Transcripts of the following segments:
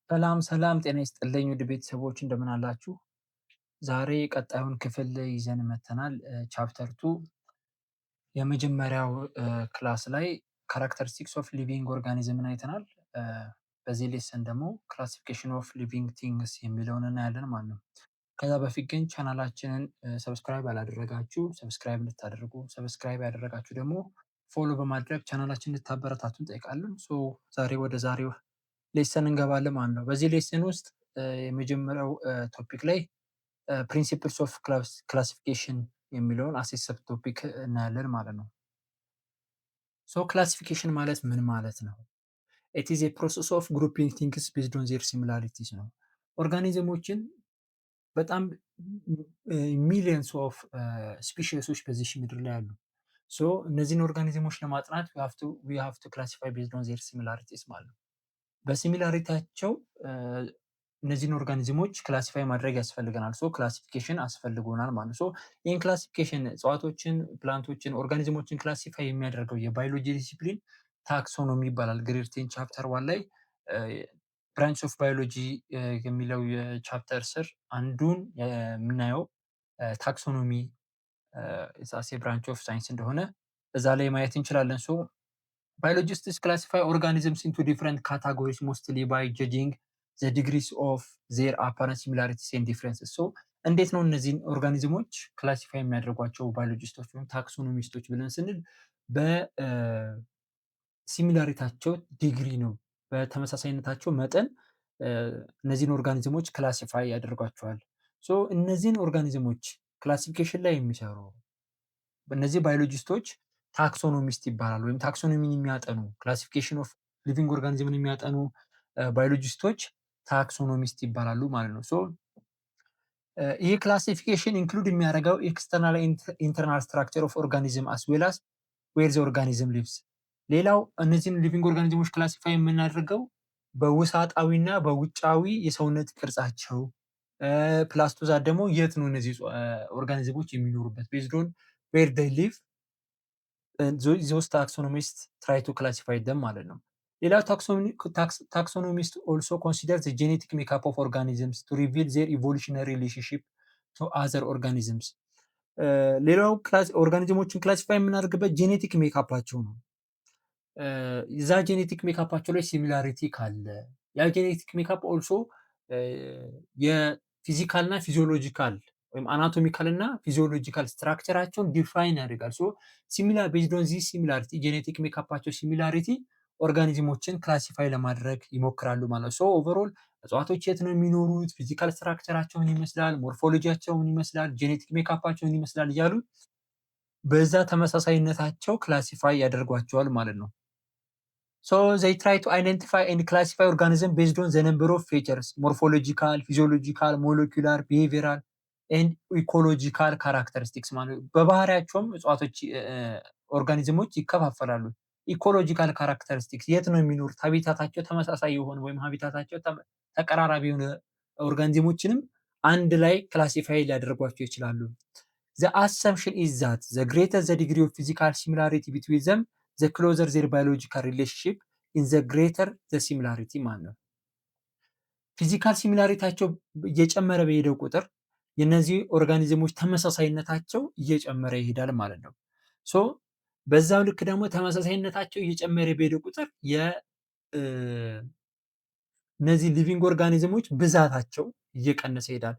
ሰላም ሰላም ጤና ይስጥልኝ ውድ ቤተሰቦች፣ እንደምን አላችሁ? ዛሬ ቀጣዩን ክፍል ይዘን መተናል። Chapter 2 የመጀመሪያው class ላይ characteristics of living organism ን አይተናል። በዚህ lesson ደግሞ classification of living things የሚለውን እናያለን ማለት ነው። ከዛ በፊት ግን ቻናላችንን subscribe ያላደረጋችሁ subscribe እንድታደርጉ፣ subscribe ያደረጋችሁ ደግሞ follow በማድረግ ቻናላችን እንድታበረታቱ እንጠይቃለን። So ዛሬ ወደ ዛሬው lesson እንገባለን ማለት ነው። በዚህ lesson ውስጥ የመጀመሪያው topic ላይ principles of classification የሚለውን as a sub topic እናያለን ማለት ነው። So classification ማለት ምን ማለት ነው? It is a process of grouping things based on their similarities ነው። Organism ኦችን በጣም millions of species ኦች በዚህ ምድር ላይ አሉ። So እነዚህን organism ኦች ለማጥናት we have to classify based on their similarities ማለት ነው። በ similarity ያቸው እነዚህን organism ኦች classify ማድረግ ያስፈልገናል። So classification አስፈልጎናል ማለት ነው። So ይህን classification እጽዋቶችን፣ plant ኦችን፣ organism ኦችን classify የሚያደርገው የባዮሎጂ discipline taxonomy ይባላል። Grade 10 chapter 1 ላይ branch of biology የሚለው የ chapter ስር አንዱን የምናየው taxonomy as a branch of science እንደሆነ እዛ ላይ ማየት እንችላለን። So biologists classify organisms into different categories mostly by judging the degrees of their apparent similarities and differences። So እንዴት ነው እነዚህን organism ኦች classify የሚያደርጓቸው biologist ኦች ወይም taxonomist ኦች ብለን ስንል በ similarity ያቸው ዲግሪ ነው። በተመሳሳይነታቸው መጠን እነዚህን organism ኦች classify ያደርጓቸዋል። So እነዚህን organism ኦች classification ላይ የሚሰሩ እነዚህ biologist ኦች taxonomist ይባላሉ። ወይም taxonomy ን የሚያጠኑ፣ classification of living organism ን የሚያጠኑ biologist ኦች taxonomist ይባላሉ ማለት ነው። So ይህ classification include የሚያደርገው external, internal structure of organism as well as where the organism lives። ሌላው እነዚህን living organism ኦች classify የምናደርገው በውሳጣዊና በውጫዊ የሰውነት ቅርጻቸው፣ plus to that ደግሞ የት ነው እነዚህ organism ኦች የሚኖሩበት፣ based on where they live those taxonomist try to classify them ማለት ነው። ሌላው taxonomist also consider the genetic makeup of organisms to reveal their evolutionary relationship to other organisms። ሌላው organism ኦችን classify የምናደርግበት genetic makeup ኣቸው ነው። እዛ genetic makeup ኣቸው ላይ similarity ካለ ያ genetic makeup also የ physical እና physiological ወይም anatomical እና physiological structure ኣቸውን define ያደርጋል። So similar based on this similarity, genetic makeup ኣቸው similarity, organism ኦችን classify ለማድረግ ይሞክራሉ ማለት ነው። So overall እጽዋቶች የት ነው የሚኖሩት፣ physical structure ኣቸው ምን ይመስላል፣ morphology ያቸው ምን ይመስላል፣ genetic makeup ኣቸው ምን ይመስላል እያሉ በዛ ተመሳሳይነታቸው classify ያደርጓቸዋል ማለት ነው። So they try to identify and classify organism based on the number of features: morphological, physiological, molecular, behavioral and ecological characteristics ማለት ነው። በባህሪያቸውም እጽዋቶች organism ኦች ይከፋፈላሉ። Ecological characteristics የት ነው የሚኖሩት፣ habitat ኣቸው ተመሳሳይ የሆኑ ወይም habitat ኣቸው ተቀራራቢ የሆነ organism ኦችንም አንድ ላይ classify ሊያደርጓቸው ይችላሉ። The assumption is that the greater the degree of physical similarity between them, the closer their biological relationship in the greater the similarity ማለት ነው። Physical similarity ያቸው እየጨመረ በሄደው ቁጥር የእነዚህ organism ኦች ተመሳሳይነታቸው እየጨመረ ይሄዳል ማለት ነው። So በዛው ልክ ደግሞ ተመሳሳይነታቸው እየጨመረ በሄደ ቁጥር እነዚህ living organism ኦች ብዛታቸው እየቀነሰ ይሄዳል።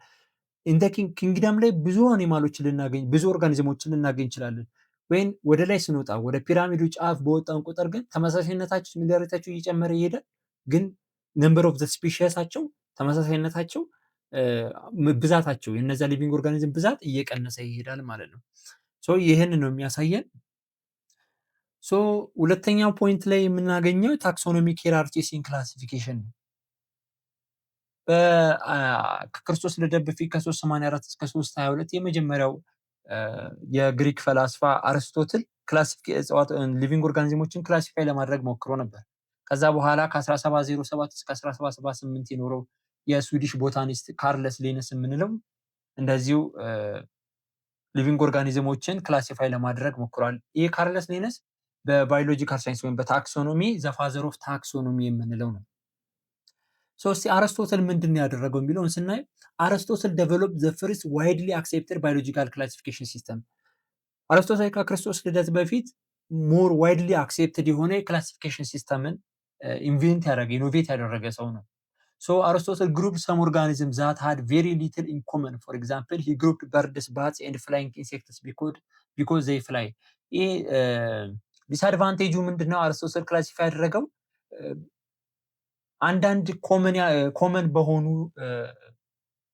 In the kingdom ላይ ብዙ animal ኦችን ልናገኝ፣ ብዙ organism ኦችን ልናገኝ እንችላለን። ወይም ወደ ላይ ስንወጣ፣ ወደ ፒራሚዱ ጫፍ በወጣን ቁጥር ግን ተመሳሳይነታቸው similarity ያቸው እየጨመረ ይሄዳል። ግን number of the species ኣቸው ተመሳሳይነታቸው ብዛታቸው የነዛ living organism ብዛት እየቀነሰ ይሄዳል ማለት ነው። So ይህን ነው የሚያሳየን። So ሁለተኛው point ላይ የምናገኘው taxonomic hierarchies in classification ነው። ከክርስቶስ ልደት በፊት ከ384 እስከ 322 የመጀመሪያው የግሪክ ፈላስፋ አርስቶትል living organism ኦችን classify ለማድረግ ሞክሮ ነበር። ከዛ በኋላ ከ1707 እስከ 1778 የኖረው የ Swedish botanist ካርለስ ሊነስ የምንለው እንደዚሁ living organism ኦችን classify ለማድረግ ሞክሯል። ይህ ካርለስ ሊነስ በ biological science ወይም በ taxonomy the father of taxonomy የምንለው ነው። So እስቲ አርስቶትል ምንድን ነው ያደረገው የሚለውን ስናይ፣ አርስቶትል develop the first widely accepted biological classification system። አርስቶትል ከክርስቶስ ልደት በፊት more widely accepted የሆነ የ classification system ን invent ያደረገ፣ innovate ያደረገ ሰው ነው። So አርስቶትል group some organism that had very little in common. For example, he group birds, bats and flying insects because they fly። ይሄ disadvantage ኡ ምንድነው? አርስቶትል classify ያደረገው አንዳንድ common በሆኑ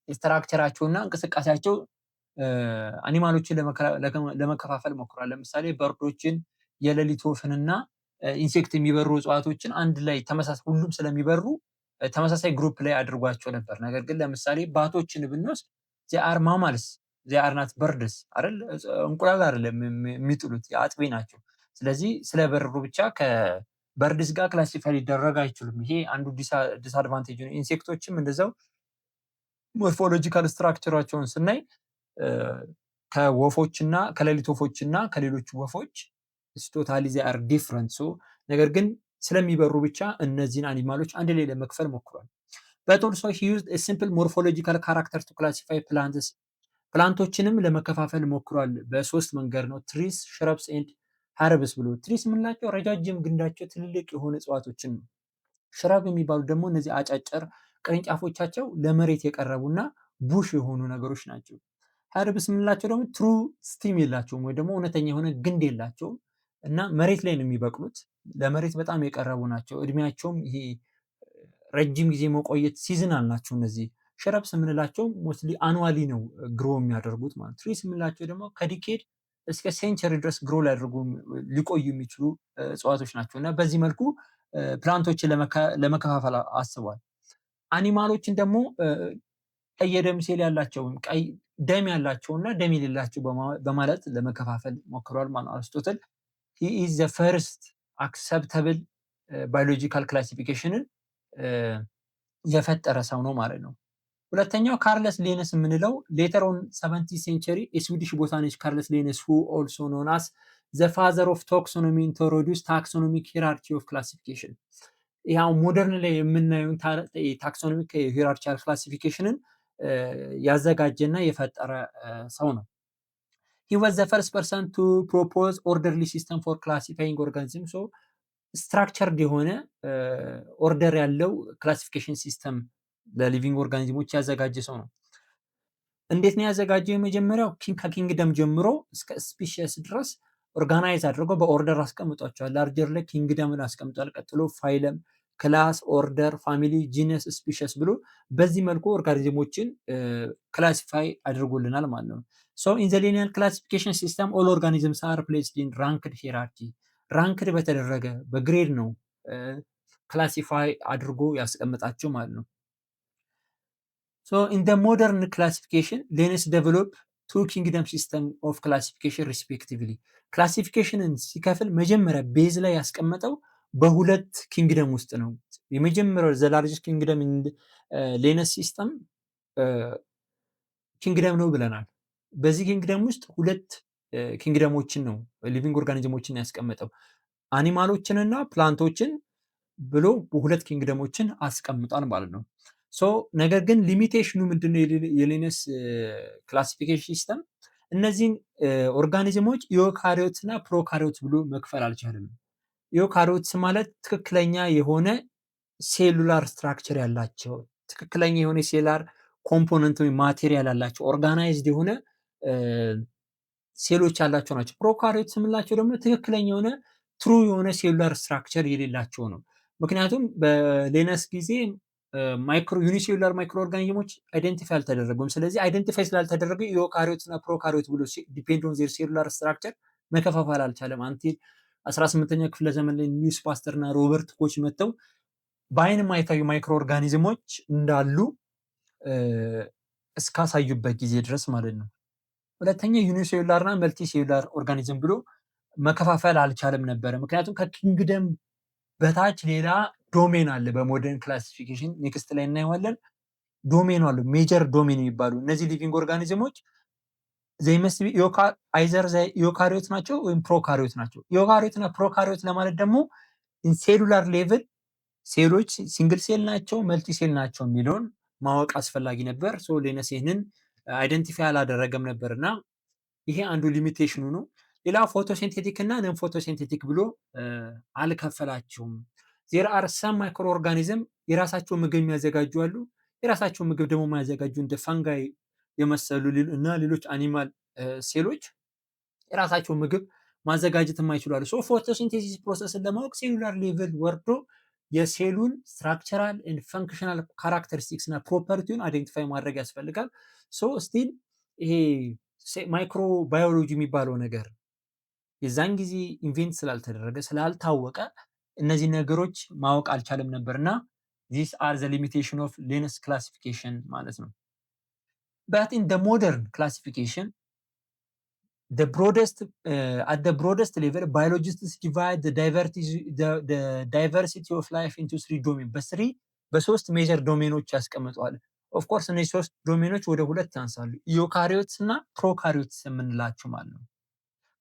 structure ኣቸው እና እንቅስቃሴያቸው animal ኦችን ለመከፋፈል ሞክሯል። ለምሳሌ bird ኦችን፣ የሌሊት ወፍንና insect የሚበሩ እጽዋቶችን አንድ ላይ ተመሳሳይ፣ ሁሉም ስለሚበሩ ተመሳሳይ group ላይ አድርጓቸው ነበር። ነገር ግን ለምሳሌ bat ኦችን ብንወስድ they are mammals, they are not birds አይደል? እንቁላል አይደለም የሚጥሉት፣ አጥቢ ናቸው። ስለዚህ ስለበረሩ ብቻ ከ birds ጋር classify ሊደረግ አይችሉም። ይሄ አንዱ disadvantage ነው። Insect ኦችም እንደዛው morphological structure ኣቸውን ስናይ ከወፎችና ከሌሊት ወፎችና ከሌሎች ወፎች totally they are different። So ነገር ግን ስለሚበሩ ብቻ እነዚህን animal ኦች አንድ ላይ ለመክፈል ሞክሯል። But also he used simple morphological character to classify plants። Plant ኦችንም ለመከፋፈል ሞክሯል። በሶስት መንገድ ነው፣ trees፣ shrubs and herbs ብሎ። Trees የምንላቸው ረጃጅም ግንዳቸው ትልልቅ የሆኑ እጽዋቶችን ነው። Shrub የሚባሉ ደግሞ እነዚህ አጫጭር ቅርንጫፎቻቸው ለመሬት የቀረቡና ቡሽ የሆኑ ነገሮች ናቸው። Herbs የምንላቸው ደግሞ true stem የላቸውም ወይ ደግሞ እውነተኛ የሆነ ግንድ የላቸውም እና መሬት ላይ ነው የሚበቅሉት። ለመሬት በጣም የቀረቡ ናቸው። እድሜያቸውም ይሄ ረጅም ጊዜ መቆየት፣ seasonal ናቸው። እነዚህ shrubs የምንላቸው mostly annually ነው grow የሚያደርጉት ማለት። Trees የምንላቸው ደግሞ ከ decade እስከ century ድረስ grow ሊያደርጉ፣ ሊቆዩ የሚችሉ እጽዋቶች ናቸው እና በዚህ መልኩ plant ኦችን ለመከፋፈል አስቧል። Animal ኦችን ደግሞ ቀይ የደም ሴል ያላቸው፣ ቀይ ደም ያላቸው እና ደም የሌላቸው በማለት ለመከፋፈል ሞክሯል ማለት ነው። አርስቶትል he is the first acceptable biological classification ን የፈጠረ ሰው ነው ማለት ነው። ሁለተኛው ካርለስ ሊነስ የምንለው፣ later on 17 century የ Swedish botanist ካርለስ ሊነስ, who also known as the father of taxonomy, introduce taxonomic hierarchy of classification። ያው modern ላይ የምናየውን taxonomic hierarchical classification ን ያዘጋጀና የፈጠረ ሰው ነው። He was the first person to propose orderly system for classifying organism። So structured የሆነ order ያለው classification system ለ living organism ኦች ያዘጋጀ ሰው ነው። እንዴት ነው ያዘጋጀው? የመጀመሪያው ከ kingdom ጀምሮ እስከ species ድረስ organize አድርጎ በ order አስቀምጧቸዋል። Larger ላይ kingdom ን አስቀምጧል። ቀጥሎ phylum፣ class፣ order፣ family፣ genus፣ species ብሎ በዚህ መልኩ organism ኦችን classify አድርጎልናል ማለት ነው። So in the Linnaean classification system, all organisms are placed in ranked hierarchy። Ranked በተደረገ በ grade ነው classify አድርጎ ያስቀምጣቸው ማለት ነው። So in the modern classification, Linnaeus develop two kingdom system of classification respectively። Classification ን ሲከፍል መጀመሪያ base ላይ ያስቀመጠው በሁለት kingdom ውስጥ ነው። የመጀመሪያው the largest kingdom Linnaeus system kingdom ነው ብለናል። በዚህ kingdom ውስጥ ሁለት kingdom ኦችን ነው፣ living organism ኦችን ያስቀመጠው፣ animal ኦችንና plant ኦችን ብሎ ሁለት kingdom ኦችን አስቀምጧል ማለት ነው። So ነገር ግን limitation ኑ ምንድነው? የ Linnaeus classification system እነዚህን organism ኦች eukaryote እና prokaryote ብሎ መክፈል አልቻለም። Eukaryotes ማለት ትክክለኛ የሆነ cellular structure ያላቸው፣ ትክክለኛ የሆነ cellular component ወይም material ያላቸው፣ organized የሆነ ሴሎች ያላቸው ናቸው። Prokaryotes የምንላቸው ደግሞ ትክክለኛ የሆነ true የሆነ cellular structure የሌላቸው ነው። ምክንያቱም በ Linnaeus ጊዜ micro unicellular microorganism ኦች identify አልተደረጉም። ስለዚህ identify ስላልተደረገ eukaryote እና prokaryote ብሎ depend on their cellular structure መከፋፈል አልቻለም። Until 18ኛ ክፍለ ዘመን ላይ ሉዊስ ፓስተር እና ሮበርት ኮች መጥተው በአይን የማይታዩ microorganism ኦች እንዳሉ እስካሳዩበት ጊዜ ድረስ ማለት ነው። ሁለተኛ unicellular እና multicellular organism ብሎ መከፋፈል አልቻለም ነበረ። ምክንያቱም ከ kingdom በታች ሌላ domain አለ። በ modern classification next ላይ እናየዋለን። Domain አሉ፣ major domain የሚባሉ። እነዚህ living organism ኦች they must be either eukaryote ናቸው ወይም prokaryote ናቸው። Eukaryote እና prokaryote ለማለት ደግሞ cellular level ሴሎች single cell ናቸው፣ multi cell ናቸው የሚለውን ማወቅ አስፈላጊ ነበር። So Linnaeus ይህንን identify አላደረገም ነበር እና ይሄ አንዱ limitation ኑ ነው። ሌላ photosynthetic እና non photosynthetic ብሎ አልከፈላቸውም። There are some microorganism የራሳቸው ምግብ የሚያዘጋጁ አሉ። የራሳቸው ምግብ ደግሞ የማያዘጋጁ እንደ fungi የመሰሉ እና ሌሎች animal ሴሎች የራሳቸው ምግብ ማዘጋጀት የማይችሉ አሉ። So photosynthesis process ን ለማወቅ cellular level ወርዶ የሴሉን structural and functional characteristics እና property ውን identify ማድረግ ያስፈልጋል። So still ይሄ ማይክሮባዮሎጂ የሚባለው ነገር የዛን ጊዜ invent ስላልተደረገ፣ ስላልታወቀ እነዚህ ነገሮች ማወቅ አልቻለም ነበር እና these are the limitation of Linnaeus classification ማለት ነው። But in the modern classification, the broadest at the broadest level, biologists divide the diversity of life into three domain፣ በ three በሶስት major domain ኖች ያስቀምጠዋል። Of course እነዚህ ሶስት domain ኖች ወደ ሁለት ያንሳሉ። Eukaryotes እና prokaryotes የምንላቸው ማለት ነው።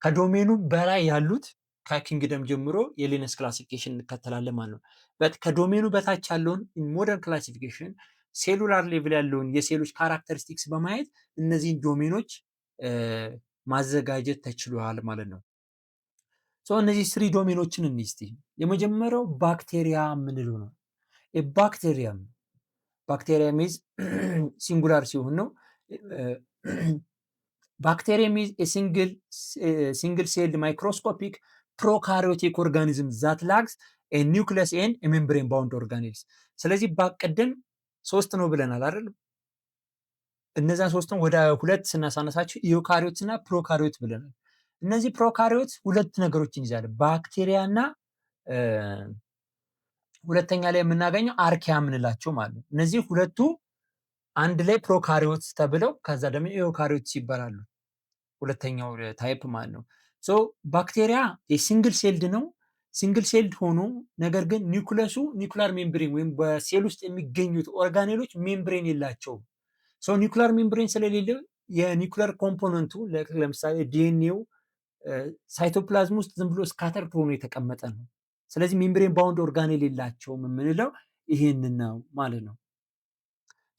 ከ domain ኑ በላይ ያሉት ከ kingdom ጀምሮ የ Linnaeus classification እንከተላለን ማለት ነው። But ከ domain ኑ በታች ያለውን modern classification cellular level ያለውን የሴሎች characteristics በማየት እነዚህን domain ኖች ማዘጋጀት ተችሏል ማለት ነው። So እነዚህ three domain ኖችን እንይ እስቲ። የመጀመሪያው ባክቴሪያ የምንለው ነው። Bacterium፣ bacteria means singular ሲሆን ነው። Bacterium is single celled microscopic prokaryotic organism that lacks nucleus and membrane bound organelles። ስለዚህ ቅድም ሶስት ነው ብለናል አይደል? እነዛ ሶስቱን ወደ ሁለት ስናሳነሳቸው eukaryote እና prokaryote ብለናል። እነዚህ prokaryote ሁለት ነገሮችን ይዛል፣ ባክቴሪያ እና ሁለተኛ ላይ የምናገኘው archaea የምንላቸው ማለት ነው። እነዚህ ሁለቱ አንድ ላይ prokaryote ተብለው ከዛ ደግሞ eukaryotes ይባላሉ። ሁለተኛው type ማለት ነው። So ባክቴሪያ የ single celled ነው። Single celled ሆኖ ነገር ግን nucleus ኡ nuclear membrane ወይም በሴል ውስጥ የሚገኙት organelle ኦች membrane የላቸውም። So nuclear membrane ስለሌለ የ nuclear component ኡ ለምሳሌ DNA ው cytoplasm ውስጥ ዝም ብሎ scattered ሆኖ የተቀመጠ ነው። ስለዚህ membrane bound organelle የላቸውም የምንለው ይሄንን ነው ማለት ነው።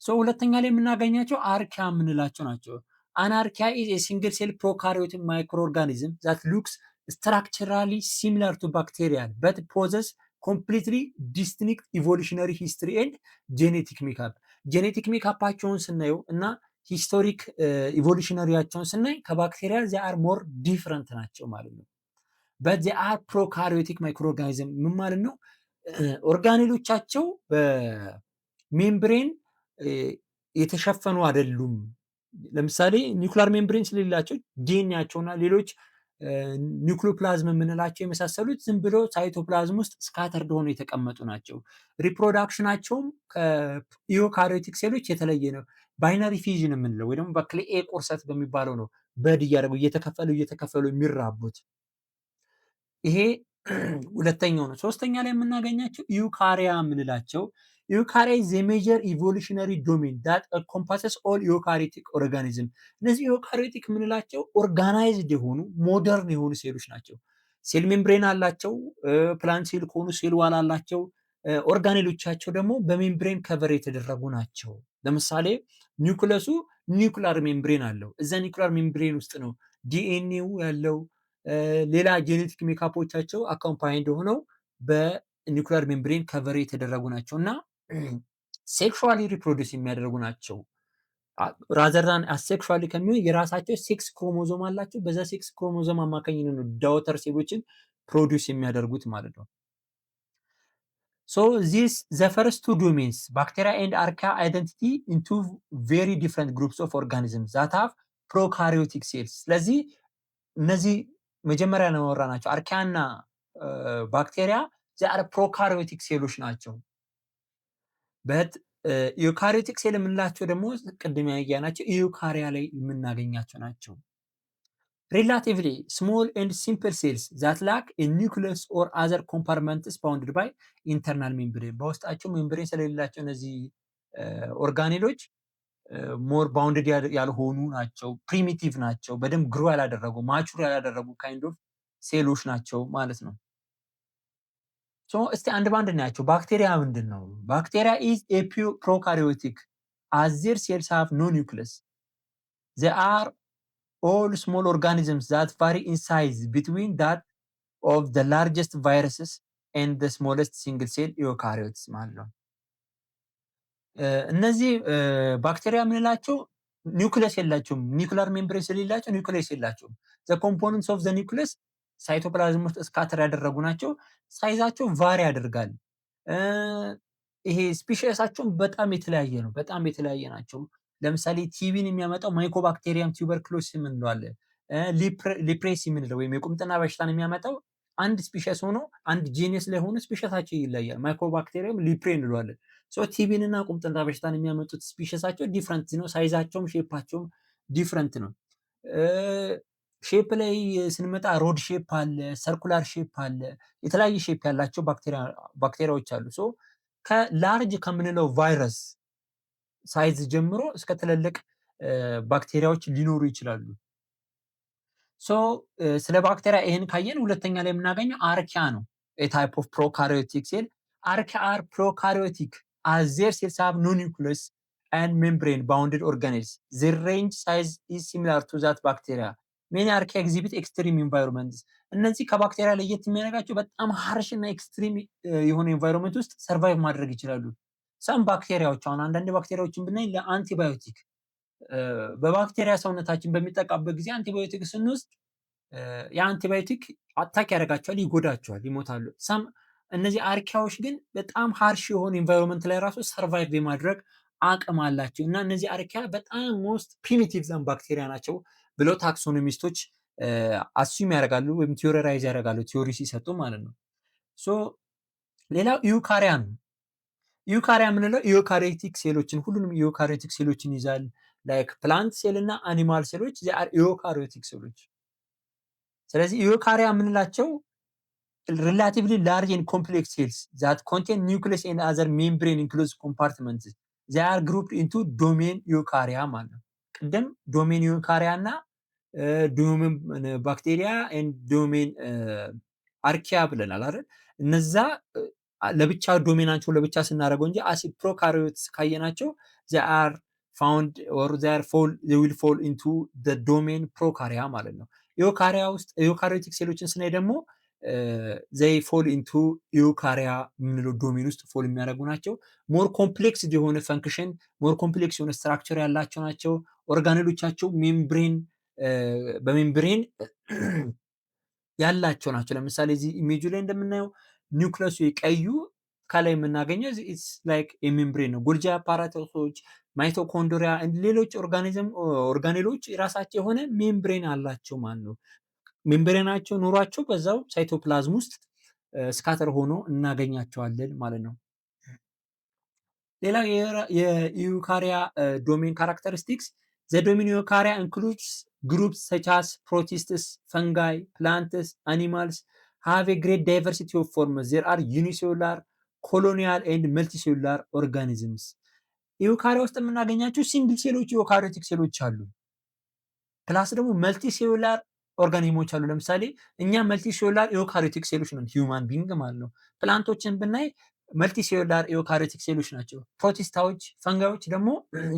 So ሁለተኛ ላይ የምናገኛቸው archaea የምንላቸው ናቸው። An archaea is a single cell prokaryotic microorganism that looks structurally similar to bacterial but possess completely distinct evolutionary history and genetic makeup። Genetic makeup ኣቸውን ስናየው እና historic evolutionary ያቸውን ስናይ ከባክቴሪያ they are more different ናቸው ማለት ነው። But they are prokaryotic microorganism ምን ማለት ነው? Organelle ኦቻቸው በ membrane የተሸፈኑ አይደሉም። ለምሳሌ nuclear membrane ስለሌላቸው ዲኤንኤያቸውና ሌሎች nucleoplasm የምንላቸው የመሳሰሉት ዝም ብሎ ሳይቶፕላዝም ውስጥ scattered ሆኖ የተቀመጡ ናቸው። Reproduction ናቸውም ከ eukaryotic ሴሎች የተለየ ነው። Binary fission የምንለው ወይ ደግሞ በክልኤ ቁርሰት በሚባለው ነው bud እያደረጉ እየተከፈሉ እየተከፈሉ የሚራቡት። ይሄ ሁለተኛው ነው። ሶስተኛ ላይ የምናገኛቸው eukarya የምንላቸው፣ eukarya is major evolutionary domain that encompasses all eukaryotic organism። እነዚህ eukaryotic የምንላቸው organized የሆኑ modern የሆኑ ሴሎች ናቸው። Cell membrane አላቸው። Plant cell ከሆኑ cell wall አላቸው። Organelle ኦቻቸው ደግሞ በ membrane cover የተደረጉ ናቸው። ለምሳሌ nucleus ኡ nuclear membrane አለው። እዛ nuclear membrane ውስጥ ነው ዲኤንኤው ያለው። ሌላ genetic makeup ኦቻቸው accompanied ሆነው በ nuclear membrane cover የተደረጉ ናቸው እና sexually reproduce የሚያደርጉ ናቸው። Rather than asexually ከሚሆን የራሳቸው sex chromosome አላቸው። በዛ sex chromosome አማካኝነት ነው daughter ሴሎችን produce የሚያደርጉት ማለት ነው። So this the first two domains, bacteria and archaea, identity into very different groups of organism that have prokaryotic cells። ስለዚህ እነዚህ መጀመሪያ ነው ያወራናቸው archaea ና ባክቴሪያ they are prokaryotic ሴሎች ናቸው። But eukaryotic cell የምንላቸው ደግሞ ቅድም ያየናቸው eukarya ላይ የምናገኛቸው ናቸው። Relatively small and simple cells that lack nucleus or other compartments bounded by internal membrane። በውስጣቸው membrane ስለሌላቸው እነዚህ organelle ኦች more bounded ያልሆኑ ናቸው። Primitive ናቸው። በደንብ grow ያላደረጉ፣ mature ያላደረጉ kind of ሴሎች ናቸው ማለት ነው። So እስቲ አንድ ባንድ እናያቸው። ባክቴሪያ ምንድን ነው? Bacteria is a prokaryotic as their cells have no nucleus. They are all small organisms that vary in size between that of the largest viruses and the smallest single cell eukaryotes ማለት ነው። እነዚህ ባክቴሪያ የምንላቸው ኒውክለስ የላቸውም። Nuclear membrane ስለሌላቸው ኒውክለስ የላቸውም። The components of the nucleus cytoplasm ውስጥ scatter ያደረጉ ናቸው። Size ኣቸው vary ያደርጋል። ይሄ species ኣቸውን በጣም የተለያየ ነው። በጣም የተለያየ ናቸው። ለምሳሌ TB ን የሚያመጣው Mycobacterium tuberculosis የምንለው አለ። Leprosy የምንለው ወይም የቁምጥና በሽታን የሚያመጣው አንድ species ሆኖ፣ አንድ genus ላይ ሆኖ species ኣቸው ይለያል። Mycobacterium leprae እንለዋለን። So TB ን እና ቁምጥና በሽታን የሚያመጡት species ኣቸው different ነው። Size ኣቸውም shape ኣቸውም different ነው። Shape ላይ ስንመጣ rod shape አለ፣ circular shape አለ፣ የተለያየ shape ያላቸው ባክቴሪያዎች አሉ። So ከ large ከምንለው ቫይረስ size ጀምሮ እስከ ትልልቅ ባክቴሪያዎች ሊኖሩ ይችላሉ። So ስለ ባክቴሪያ ይህን ካየን ሁለተኛ ላይ የምናገኘው archaea ነው። Type of prokaryotic cell. Archaea are prokaryotic as their cells have no nucleus and membrane bounded organelles. Their range size is similar to that bacteria. Many archaea exhibit extreme environments. እነዚህ ከባክቴሪያ ለየት የሚያደርጋቸው በጣም harsh እና extreme የሆነ environment ውስጥ survive ማድረግ ይችላሉ። Some ባክቴሪያዎች፣ አሁን አንዳንድ ባክቴሪያዎችን ብናይ ለአንቲባዮቲክ፣ በባክቴሪያ ሰውነታችን በሚጠቃበት ጊዜ አንቲባዮቲክ ስንወስድ የ antibiotic attack ያደርጋቸዋል፣ ይጎዳቸዋል፣ ይሞታሉ። Some እነዚህ archaea ዎች ግን በጣም harsh የሆነ environment ላይ ራሱ survive የማድረግ አቅም አላቸው እና እነዚህ archaea በጣም most primitive than bacteria ናቸው ብለው taxonomist ኦች assume ያደርጋሉ ወይም theorize ያደርጋሉ፣ theory ሲሰጡ ማለት ነው። So ሌላው eukarya ነው። Eukarya የምንለው eukaryotic ሴሎችን፣ ሁሉንም eukaryotic ሴሎችን ይዛል። Like plant cell እና animal ሴሎች are eukaryotic ሴሎች። ስለዚህ eukarya የምንላቸው relatively large and complex cells that contain nucleus and other membrane enclosed compartments. They are grouped into domain eukarya ማለት ነው። ቅድም domain eukarya እና domain bacteria and domain archaea ብለናል አይደል? እነዛ ለብቻ domain ኣቸው ለብቻ ስናደርገው እንጂ as prokaryotes ካየናቸው they are found or they will fall into the domain prokarya ማለት ነው። Eukarya ውስጥ eukaryotic ሴሎችን ስናይ ደግሞ they fall into eukarya የምንለው domain ውስጥ fall የሚያደርጉ ናቸው። More complex የሆነ function፣ more complex የሆነ structure ያላቸው ናቸው። Organelle ኦቻቸው membrane በ membrane ያላቸው ናቸው። ለምሳሌ እዚህ ኢሜጁ ላይ እንደምናየው ኒውክለሱ የቀዩ ከላይ የምናገኘው it's like የ membrane ነው። Golgi apparatus ኦች፣ mitochondria፣ ሌሎች organism organelle ኦች የራሳቸው የሆነ membrane አላቸው ማለት ነው። Membrane ኣቸው ኑሯቸው በዛው ሳይቶፕላዝም ውስጥ scatter ሆኖ እናገኛቸዋለን ማለት ነው። ሌላው የ eukarya domain characteristics: the domain eukarya includes groups such as protists, fungi, plants, animals have a great diversity of forms. There are unicellular, colonial and multicellular organisms. Eukarya ውስጥ የምናገኛቸው single ሴሎች eukaryotic ሴሎች አሉ። Plus ደግሞ multicellular organism ኦች አሉ። ለምሳሌ እኛ multicellular eukaryotic ሴሎች ነን፣ human being ማለት ነው። Plant ኦችን ብናይ multicellular eukaryotic ሴሎች ናቸው። Protista ዎች፣ fungi ዎች ደግሞ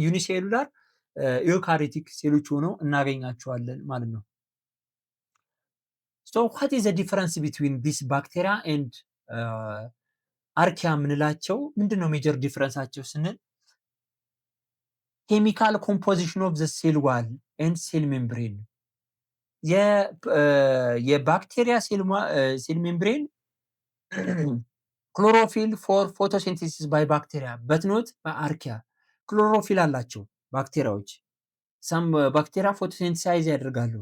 unicellular eukaryotic ሴሎች ሆነው እናገኛቸዋለን ማለት ነው። So what is the difference between this bacteria and archaea የምንላቸው ምንድን ነው? Major difference ኣቸው ስንል chemical composition of the cell wall and cell membrane። የባክቴሪያ cell membrane chlorophyll for photosynthesis by bacteria but not በ archaea። Chlorophyll አላቸው ባክቴሪያዎች። Some bacteria photosynthesize ያደርጋሉ።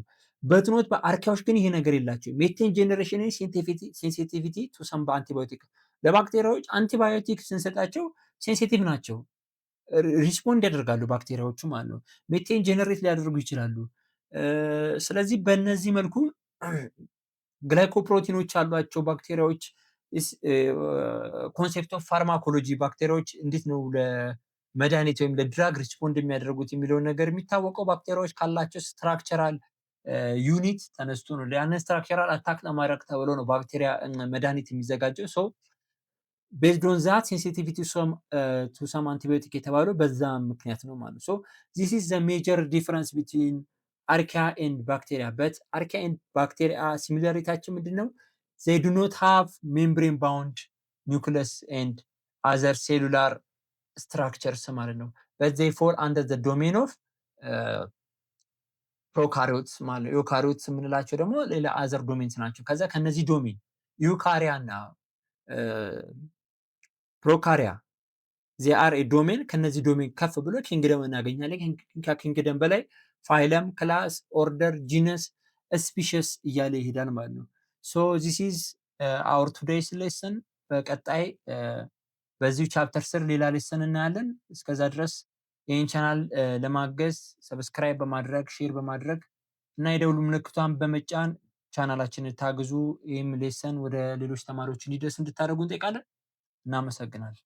But not በ archaea ዎች ግን ይሄ ነገር የላቸው። Methane generation sensitivity to some antibiotic። ለባክቴሪያዎች አንቲባዮቲክ ስንሰጣቸው sensitive ናቸው። Respond ያደርጋሉ ባክቴሪያዎቹ ማለት ነው። Methane generate ሊያደርጉ ይችላሉ። ስለዚህ በእነዚህ መልኩ glycoprotein ኦች አሏቸው ባክቴሪያዎች። Concept of pharmacology፣ ባክቴሪያዎች እንዴት ነው ለመድኃኒት ወይም ለ drug respond የሚያደርጉት የሚለውን ነገር የሚታወቀው ባክቴሪያዎች ካላቸው structural unit ተነስቶ ነው። ያንን structural attack ለማድረግ ተብሎ ነው ባክቴሪያ መድኃኒት የሚዘጋጀው። So Based on that sensitivity to some antibiotic የተባለው በዛ ምክንያት ነው ማለት ነው። So this is the major difference between archaea and bacteria, but archaea and bacteria similarity ያቸው ምንድን ነው? They do not have membrane bound nucleus and other cellular structures ማለት ነው። But they fall under the domain of prokaryotes ማለት ነው። Eukaryotes የምንላቸው ደግሞ ሌላ other domains ናቸው። ከዛ ከነዚህ domain eukarya እና prokarya, they are domain። ከነዚህ domain ከፍ ብሎ kingdom እናገኛለን። ከ kingdom በላይ phylum፣ class፣ order፣ genus፣ species እያለ ይሄዳል ማለት ነው። So this is our today's lesson። በቀጣይ በዚሁ chapter ስር ሌላ lesson እናያለን። እስከዛ ድረስ ይህን ቻናል ለማገዝ subscribe በማድረግ፣ share በማድረግ እና የደውል ምልክቷን በመጫን ቻናላችንን ታግዙ። ይህም lesson ወደ ሌሎች ተማሪዎች እንዲደርስ እንድታደርጉ እንጠይቃለን። እናመሰግናለን።